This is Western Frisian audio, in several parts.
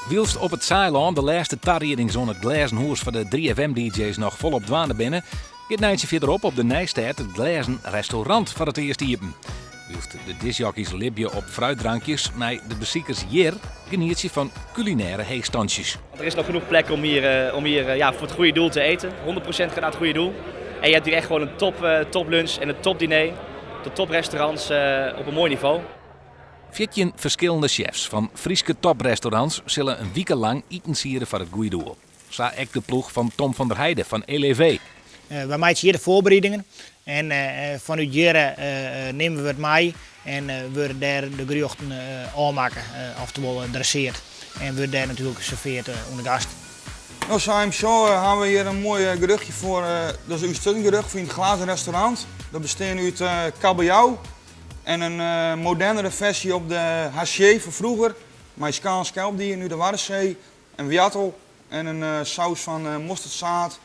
Wylst op it Saailân de lêste tariedings oan it Glêzen Hûs foar de 3FM-DJ's noch folop dwaande binne, giet in eintsje fierderop op de Nijstêd it Glêzen Restaurant foar it earst iepen. Wylst de discjockeys libje op fruitdrankjes, mei de besikers hjir genietsje fan kulinêre heechstantsjes. Er is nog genoeg plek om hier, ja, voor het goede doel te eten. 100% gaat naar het goede doel. En je hebt hier echt gewoon een top, top lunch en een top diner. De toprestaurants op een mooi niveau. 14 ferskillende sjefs fan Fryske toprestaurants sille in wike lang itensiede foar it goede doel. Sa ek de ploech fan Tom van der Heijden fan Elevé. Wy meitsje hjir de foarbereidingen en fanút hjir nimme we it mei en wurde dêr de gerjochten ôfmakke, oftewol dresseard en wurdt dêr natuerlik serveard oan de gast. No, zo hawwe we hjir in moai gerjochtje foar, dat is ús gerjocht fan it glazen restaurant. Dat bestean út kabeljau en in modernere ferzje op de haché fan froeger, mei skaal skelpdieren út de Waddenzee en woartel en in saus fan mosterdzaad.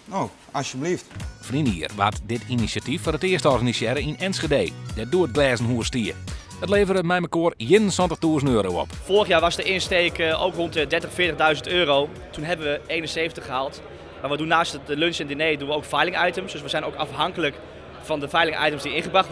No, alsjeblieft. Ferline jier waard dit inisjatyf foar it earst organisearre yn Enschede, dêr't doe it Glêzen Hûs stie. It levere mei mekoar €71.000 op. Vorig jaar was de insteek ook rond de 30, 40.000 euro. Toen hebben we 71 gehaald. Maar we doen naast het lunch en diner doen we ook veiling items. Dus we zijn ook afhankelijk van de veiling items die ingebracht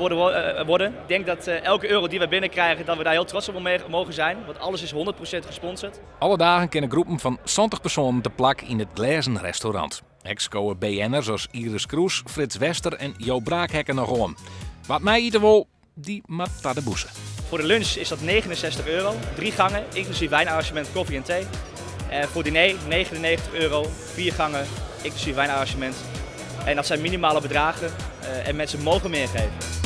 worden. Ik denk dat elke euro die we binnenkrijgen, dat we daar heel trots op mogen zijn. Want alles is 100% gesponsord. Alle dagen kinne groepen fan 70 persoanen te plak yn it Glêzen Restaurant. Ek skowe BN'ers as Iris Kroes, Frits Wester en Joop Braakhekken noch oan. Wa't mei-ite wol, dy moat ta de bûse. Voor de lunch is dat €69, drie gangen, inclusief wijnarrangement, koffie en thee. En voor diner €99, vier gangen, inclusief wijnarrangement. En dat zijn minimale bedragen en mensen mogen meer geven.